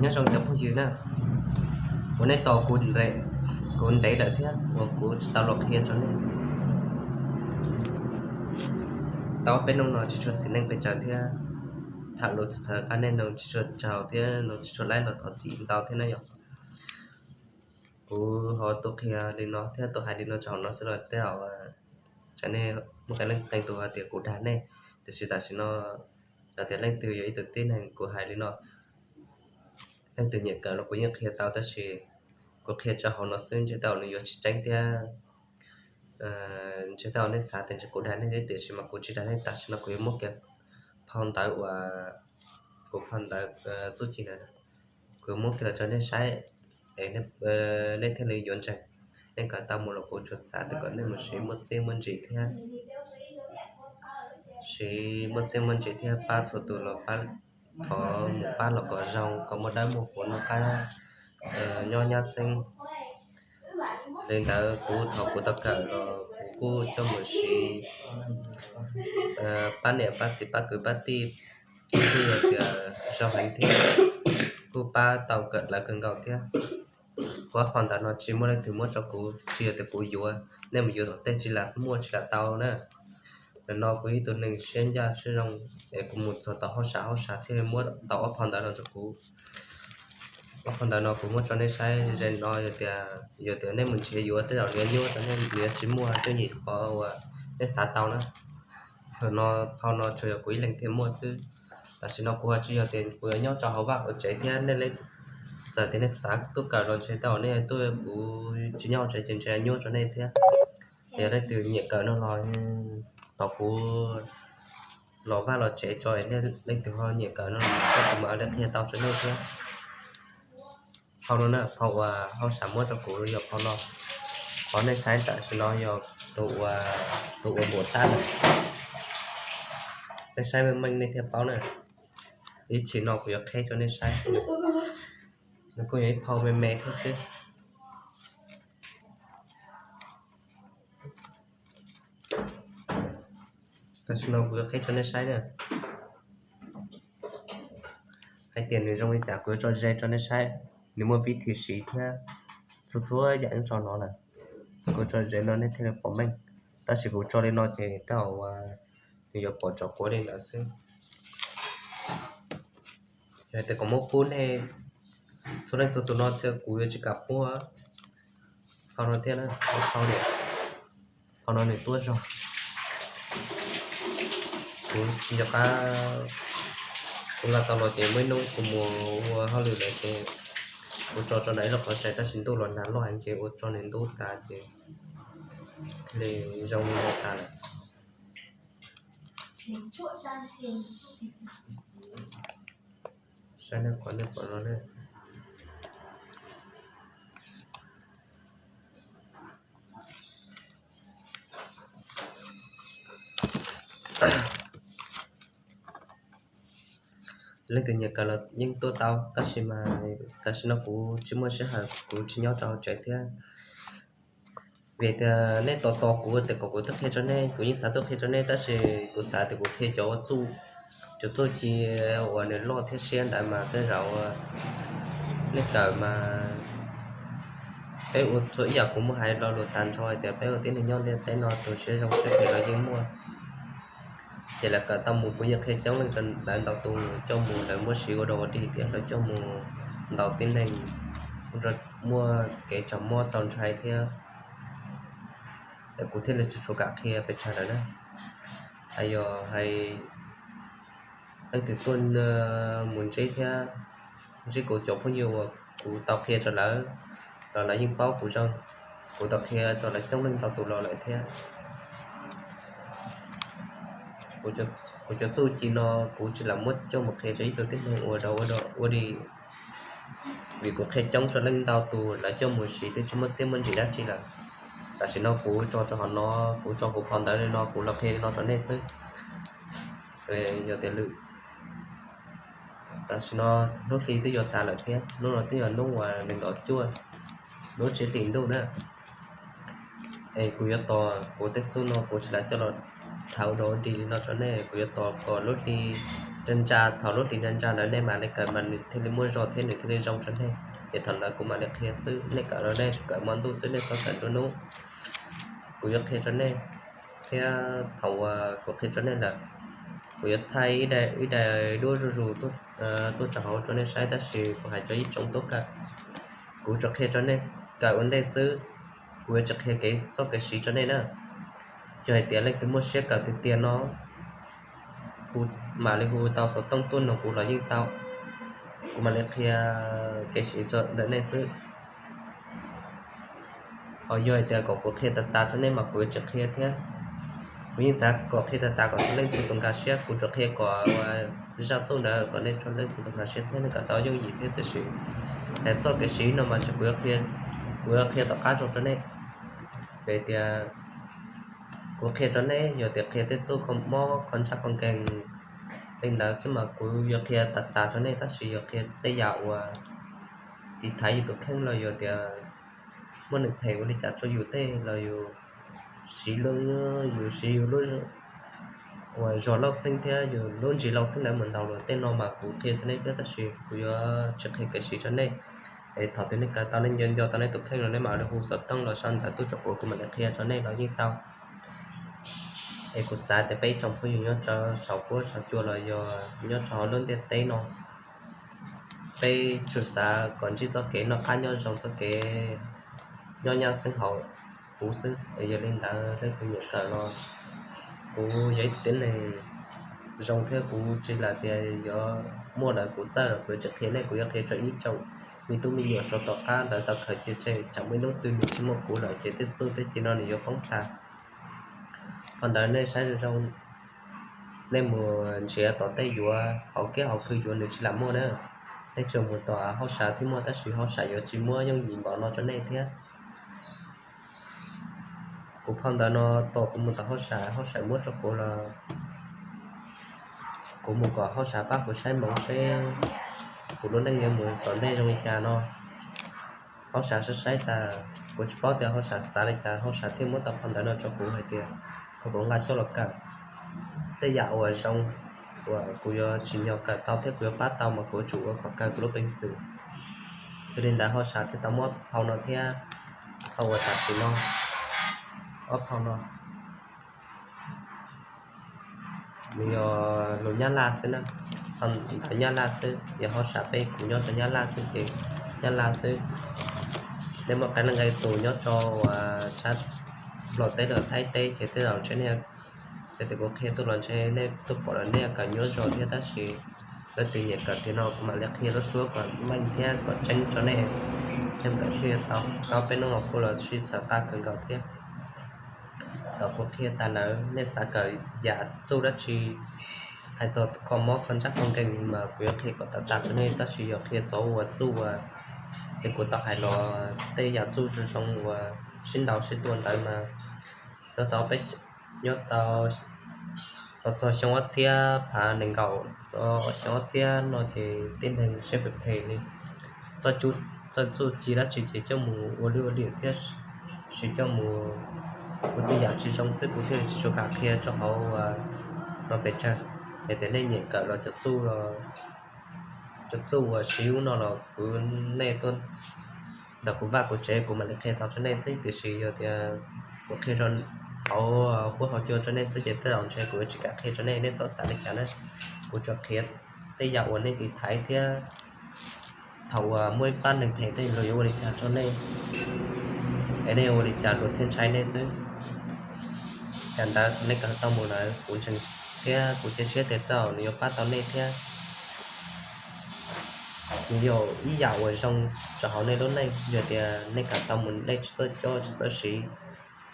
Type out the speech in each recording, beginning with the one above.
Nyob zoo cov phooj ywg na, uas nej tos kuv ntev lawm thiab uas kuv tsis tau los qhia rau nej. Tau ob peb hnub no tsis tshua xis neej pes tsawg thiab, tham lus txawv txawv qab nej noog tsis tshua tsaug thiab noog tsis tshua laib los thov txim ntau thiab na yom. Kuv ho tuaj qhia li no thiab tuaj hais li no rau hauv no xwb los tej zaum tsam nej muaj qee leej qee tus hais tias kuv dag nej, tiam sis tam sim no yog tias leej twg yog ib tug tib neeg kuv hais li no, leej twg nyiam kawm los kuv yeej qhia tau, tab sis kuv qhia rau hauv no xwb ntshe tej zaum nws yuav tsis tseeb thiab. Ntshe tej zaum nej xav tias ntshe kuv dag nej thiab, tiam sis mas kuv tsis dag nej, tam sim no kuv yuav muab kiag phau ntawv uas kuv phau ntawv txuj ci ntawd, kuv yuav muab kiag los rau nej saib es nej thiaj li yuav ntseeg. Nej kawm tau mus los kuv tsuas xav tias kom nej mus siv muaj txiaj muaj ntsim thiab, siv muaj txiaj muaj ntsim thiab pab txhua tus los pab, thov mus pab los kom zoo, kom muaj dawb muaj huv noj qab nyob nyab xeeb. Li ntawd kuv thaum kuv tau kawm los kuv kuj coj mus siv pab niam pab txiv pab kwv pab tij, kuj yog tias zoo heev thiab, kuj pab tau kawm lawv kawg nkaus thiab. Kuv ob phau ntawv no tsis muaj leej twg muab rau kuv, tsis yog tias kuv yuav, nej mus yuav tom tej tsis lam muaj tsis lam tau na. Ntawm no kuv ib tug neeg siab ncaj siab zoo es kuv mus txog tau hauj sam hauj sam thiaj li muab tau ob phau ntawv no rau kuv. Ob phau ntawv no kuv muab rau nej saib ze no, yog tias, yog tias nej mus nrhiav yuav tej zaum nws yuav nyuaj rau nej, nws yuav tsis muaj tsob yim qhov uas nej xav tau na. Ntawm no phau no tsuas yog kuv ib leeg thiaj muaj xwb. Tam sim no kuv ho tsis yog tias kuv yuav nyob rau hauv vaj hauv tsev thiab, nej leej, txawm tias nej xav tuaj kawm los ntshe tej zaum nej tuaj, kuv tsis nyob hauv tsev ces ntshe nyuaj rau nej thiab. Yog leej twg nyiam kawm no los tos kuv los vaj los tsev tso, nej leej twg ho nyiam kawm no los kuv mam li qhia tau rau nej thiab. Phau no na, phau uas hauj sam muab rau kuv yog phau no. Qhov nej saib tam sim no yog tus uas, tus uas npuam tab na. Nej saib meej meej nej thiaj paub na. Ib chim no kuv yuav qheb rau nej saib. Nws kuj yog ib phau me me thiab xwb. Tam sim no kuv yuav qheb rau nej saib na. Hais tias nws zoo li cas kuv yuav tso ze rau nej saib. Nws muaj vib thi siv thiab, txhua txhua yam nyob rau no lawm. Kuv tso ze no nej thiaj li pom meej. Tab sis kuv tso li no ces tej zaum nws yuav pom tsom quav li ntawd xwb. Yog tias kom muab pub nej txhua leej txhua tus no ces kuv yuav tsis kam pub. Phau no thiab na, phau no, phau no nws tuab zog. Kuv tsis nco qab, kuv nqa tau los ces muaj ib hnub kuv mus ua hauj lwm lawm ces kuv tso rau ntawm ib lub qhov rais, tab sis ntuj los nag loj heev ces ua tso nws ntub tas ces thiaj li zoo li no tas lawm. Saib nej qhov nej pom no na. Leej twg nyiam kawm los yeej tuaj tau, tab sis mas tam sim no kuv tsis muaj sij hawm, kuv tsis nyob rau hauv tsev thiab. Vim tias nej tos tos kuv tias kom kuv tuaj qhia rau nej, kuv yeej xav tuaj qhia rau nej, tab sis kuv xav tias kuv qhia cov txuj, cov txuj ci uas nws loj thiab siab ntawd mas tej zaum nej kawm mas peb ua txhua ib yam. Kuv muaj hais lo lus tag nrho hais tias peb ua tib neeg nyob ntiaj teb no tus siab zoo siab phem los yeej muaj. Ces lawv kawm tau mus, kuv yeej qhia coob leej rau lawv ntau tus coj mus lawv muab siv ua dog ua dig thiab lawv coj mus ntaus tib neeg, muaj kev tsaug mob txaus ntshai thiab. Kuv thiaj li tsis tshua kam qhia pes tsawg lawm na. Hais yog hais leej twg tuaj mus ntsib thiab ntsib kuv cov phooj ywg uas kuv tau qhia rau lawv los lawv yeej paub kuv zoo. Kuv tau qhia rau lawv coob leej ntau tus los lawm thiab. Kuv cov txuj ci no kuv tsis lam muab coj mus qhia rau ib tug tib neeg ua dog ua dig, vim kuv qhia coob rau leej ntau tus lawv coj mus siv twb tsis muaj txiaj muaj ntsim dab tsi lawm. Tam sim no kuv tso rau hauv no, kuv tso kuv phau ntawv li no kuv los qhia li no rau nej xwb. Yog tias lwm, tam sim no hnub hli twb yuav tas lawm thiab, hnub no twb yog hnub uas nees nkaum cuaj, hnub tsib hlis ntuj na. Es kuv yuav tos kuv tej txuj no kuv tsis lam coj los thav ua dog ua dig li no rau nej, kuv yuav tos kom lub hli ntsa ntsa, thaum lub hlis ntsa ntsa ntawd nej mam li kawm mas nws thiaj li muaj zog thiab nws thiaj li zoo rau nej. Ces thaum ntawd kuv mam li qhia xwb, nej kawm los nej tsuas kawm hmo ntuj xwb, nej txhob kawm nruab hnub. Kuv yuav qhia rau nej, thiab thaum uas kuv qhia rau nej lawm, kuv yuav thaij ib daim duab zuj zus tuaj rau hauv rau nej saib, tab sis kuv hais rau ib tsoom tuaj kawm, kuv tsuas qhia rau nej kawm ua ntej xwb, kuv yuav tsis qhia kev txoj kev siv rau nej na. Yog hais tias leej twg muaj siab kawm tiag tiag no, kuv mam li hu tau xov tooj tuaj nug kuv los yeej tau, kuv mam li qhia kev siv rau ntawm nej xwb. Ho yog hais tias kom kuv qhia tas tas rau nej mas kuv yuav tsis qhia thiab. Kuv yeej xav kom qhia tas tas kom txhua leej txhua tus nkag siab, kuv tsuas qhia kom zaj txuj ntawd kom nej txhua leej txhua tus nkag siab thiab nej kawm tau yooj yim thiab, tiam sis txoj kev siv no mas kuv yuav qhia tom qab zoo rau nej. Vim tias kuv qhia rau nej yog tias qhia tej txuj kho mob kho ntsaj kho nkees li ntawd xwb mas kuv yuav qhia tas tas rau nej, tab sis yog qhia tej yam uas tiv thaiv yus tus kheej los yog tias muaj neeg phem ua li cas rau yus tej los yus siv, yus siv yus lub uas zog lauj xeeb thiab yus lub ntsis lauj xeeb ntawd mus ntaus luag tej no mas kuv qhia rau nej thiab, tab sis kuv yuav tsis qhia kev siv rau nej. Es thaum twg nej kawm tau nej nco nco tau nej tus kheej los nej mam li hu xov tooj los sau ntawv tuaj rau kuv, kuv mam li qhia rau nej los yeej tau. Es kuv xav tias peb ib tsoom phooj ywg nyob rau saum huab saum cua los yog nyob rau hauv lub ntiaj teb no, peb tsuas xav kom ntsib txoj kev noj qab nyob zoo, txoj kev nyob nyab xeeb haum huv xwb. Es yog li ntawd leej twg nyiam kawm los kuv yog ib tug tib neeg zoo thiab kuv tsis lam tias yuav muaj lawm kuv txawj los kuv yuav tsis qhia nej, kuv yuav qhia rau ib tsoom me tub me nyuam rau tom qab lawv tau khaws cia tseg, tsam muaj ib hnub twg nws tsis muaj kuv lawm ces tej txuj tej ci no nws yuav poob tas. Qhov ntawd nej saib zoo zoo, nej mus nrhiav tom tej yuav hauv kiab hauv khw yuav nws tsis lam muaj na. Nej tsuas mus tom hauj sam thiaj muaj, tab sis hauj sam yuav tsis muab yooj yim npaum no rau nej thiab. Kuv phau ntawv no tos kuv mus tom hauj sam, hauj sam muab rau kuv los kuv mus kom hauj sam pab kuv saib hmoov seb kuv lub neej yuav mus tom ntej zoo li cas no. Hauj sam saib saib tas, kuv tsis paub tias hauj sam xav li cas, hauj sam thiaj muab tau phau ntawv no rau kuv hais tias kom kuv nqa coj los kawm. Tej yam uas zoo uas kuv yuav tsim nyog kawm tau thiab kuv yuav pab tau mas kuv yuav tsum ua kom kawg kuv lub peev xwm. Yog li ntawd hauj sam thiaj tau muab phau no thiab phau uas tam sim no, ob phau no nws yog lus Nyab Laj xwb na, ntawv Nyab Laj xwb, yog hauj sam peb kuv nyob rau Nyab Laj xwb ces Nyab Laj xwb. Nej muaj qee leej qee tus nyob rau sab Nplog teb los Thaib teb ces tej zaum ntshe nej, yog tias kuv qhia tuaj los ntshe nej tuaj pom los nej kawm nyuaj zog thiab, tab sis leej twg nyiam kawm tiag no kuv mam li qhia lub suab kom meej thiab kom tseeb rau nej, nej kawm thiaj tau. Tau peb hnub no kuj los sib xav qab kawg nkaus thiab. Thaum kuv qhia tas lawm nej xav kawm yam txuj dab tsi, hais txog kho mob kho ntsaj kho nkees mas kuv yuav qhia kom tas tas rau nej, tab sis yog qhia txog uas txuj uas li kuv tau hais los tej yam txuj zoo zoo uas sib ntaus sib tua ntawd mas nyob tau peb, nyob tau los txog xyoo ob txhiab phav nees nkaum, xyoo ob txhiab no ces tib neeg siab phem phem li, txoj txuj ci dab tsi ces coj mus ua lwj ua liam thiab, siv coj mus ua tej yam tsis zoo xwb, kuv thiaj li tsis tshua kam qhia rau hauv no pes tsawg. Yog tias nej nyiam kawm los cov txuj, cov txuj uas siv ub no los kuv, nej tuaj ntawm kuv vaj kuv tsev kuv mam li qhia tau rau nej xwb, tiam sis yog tias kuv qhia rau hauv huab hauv cua rau nej xwb ces tej zaum ntshe kuv yuav tsis kam qhia rau nej, nej txhob xav li cas na. Kuv tsuas qhia tej yam uas nej tiv thaiv thiab thaum uas muaj ib pab neeg phem tej luag yuav ua li cas rau nej, es nej ua li cas luag thiaj ntshai nej xwb. Yam ntawd thaum nej kawm tau mus lawm kuv ntseeg thiab kuv cia siab tias tej zaum nws yuav pab tau nej thiab. Nws yog ib yam uas zoo rau hauv nej lub neej, yog tias nej kawm tau mus nej tsis txawj cob tsis txawj siv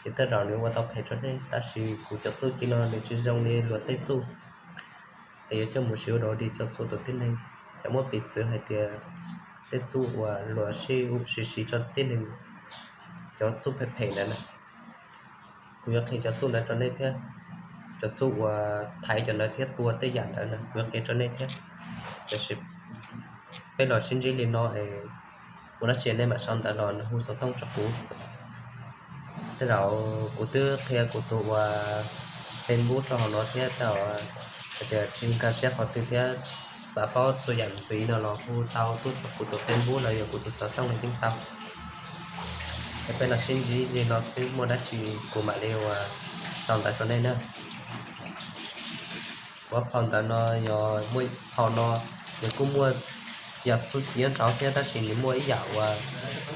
ces tej zaum nws ua tau phem rau nej, tab sis kuv cov txuj ci no nws tsis zoo li luag tej txuj, es yuav coj mus siv ua dog dig rau txhua tus tib neeg. Ces muab piv txwv hais tias tej txuj uas luag sib siv rau tib neeg, cov txuj phem phem ntawd na, kuv yuav qhia cov txuj ntawd rau nej thiab. Cov txuj uas thaiv cov ntawd thiab tua tej yam ntawd na kuv yuav qhia rau nej thiab. Tiam sis peb los sib ntsib li no es ua dab tsi nej mam sau ntawv los nws hu xov tooj rau kuv. Tej zaum kuv twb qhia kuv tus uas Facebook rau hauv no thiab, tej zaum Hais tias tsis nkag siab qhov twg thiab xav paub txhua yam ntxiv no los hu tau tuaj kuv tus Facebook los yog kuv tus xov tooj los yeej tau. Es peb los sib ntsib li no xwb, muaj dab tsi kuv mam li ua sau ntawv rau nej na. Kuv phau ntawv no yog muaj phau no, nws kuj muaj yam txuj ci nyob rau thiab, tab sis nws muaj ib yam uas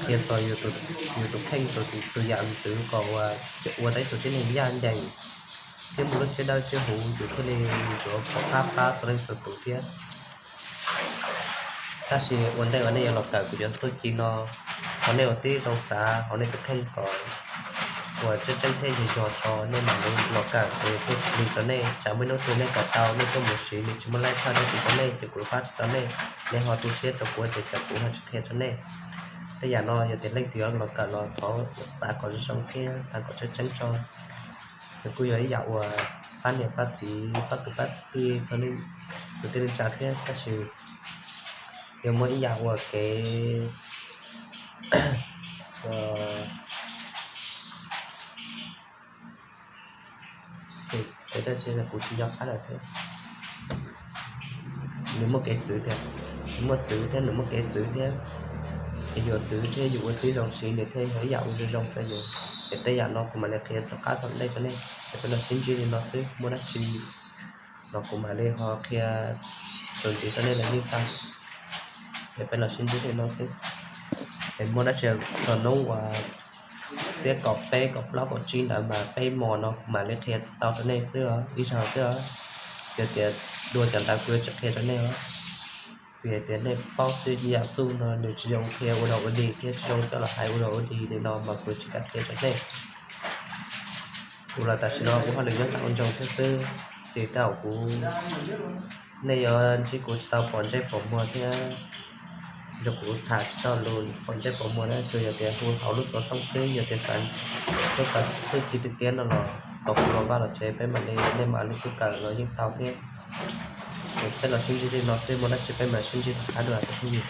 qhia txog yus tus kheej, tus yam ntxwv kom uas ua tau ib tug tib neeg ncaj ncees thiab muaj lub siab dawb siab huv, yus thiaj li yuav pom qab pab txhua leej txhua tus thiab. Tab sis ua ntej uas nej yuav los kawm kuv cov txuj ci no, thov nej ua tib zoo xav hauv nej tus kheej kom uas tseeb tseeb thiab yog yog tso nej mam li los kawm, kuv thiaj li rau nej. Tsam muaj hnub twg nej kawm tau nej tuaj mus siv nws tsis muaj laij thaj dab tsi rau nej ces kuv pab tsis tau nej, nej ho tu siab rau kuv ces tsam kuv ho tsis qhia rau nej. Tej yam no yog tias leej twg yuav los kawm los thov xav kom zoo zoo thiab xav kom tseeb tseeb tso. Nws kuj yog ib yam uas pab niam pab txiv pab kwv pab tij txhua leej, kwv tij neej tsa thiab, tab sis yog muaj ib yam uas kev kev dab tsi kuv tsis nco qab lawm thiab. Nws muaj kev txwv tiag, nws muaj txwv thiab nws muaj kev txwv thiab. Es yus txwv thiab yus ua tib zoo siv nws thiaj yog ib yam uas zoo zoo rau yus. Es tej yam no kuv mam li qhia tom qab tom ntej rau nej, es peb los sib ntsib li no xwb, muaj dab tsi los kuv mam li ho qhia txuas ntxiv rau nej los yeej tau. Es peb los sib ntsib li no xwb. Es muaj dab tsi txog hnub uas xiab kaum peb kaum plaub kaum tsib ntawd mas peb hmos no kuv mam li qhia tau rau nej xwb os, ib zaug xwb os. Yog tias dua cov ntawd kuv yuav tsis qhia rau nej os. Vim hais tias nej paub xwb, yam txuj no nws tsis zoo qhia ua dog ua dig thiab tsis zoo coj los hais ua dog ua dig li no mas kuv tsis kam qhia rau nej. Kuv los tam sim no kuv hauj lwm nyob rau ua ntsoog thiab xwb, ces tej zaum kuv, nej yuav ntsib kuv tsis tau pom ntsej pom muag thiab nrog kuv tham tsis tau lus pom ntsej pom muag na, tsuas yog tias hu hauv lub xov tooj xwb. Yog tias xav tuaj kawm txuj ci tiag tiag no los tos kuv los vaj los tsev, peb mam li, nej mam li tuaj kawm los yeej tau thiab. Peb los sib ntsib li no xwb, muaj dab tsi peb mam sib ntsib tom qab dua, cov phooj ywg.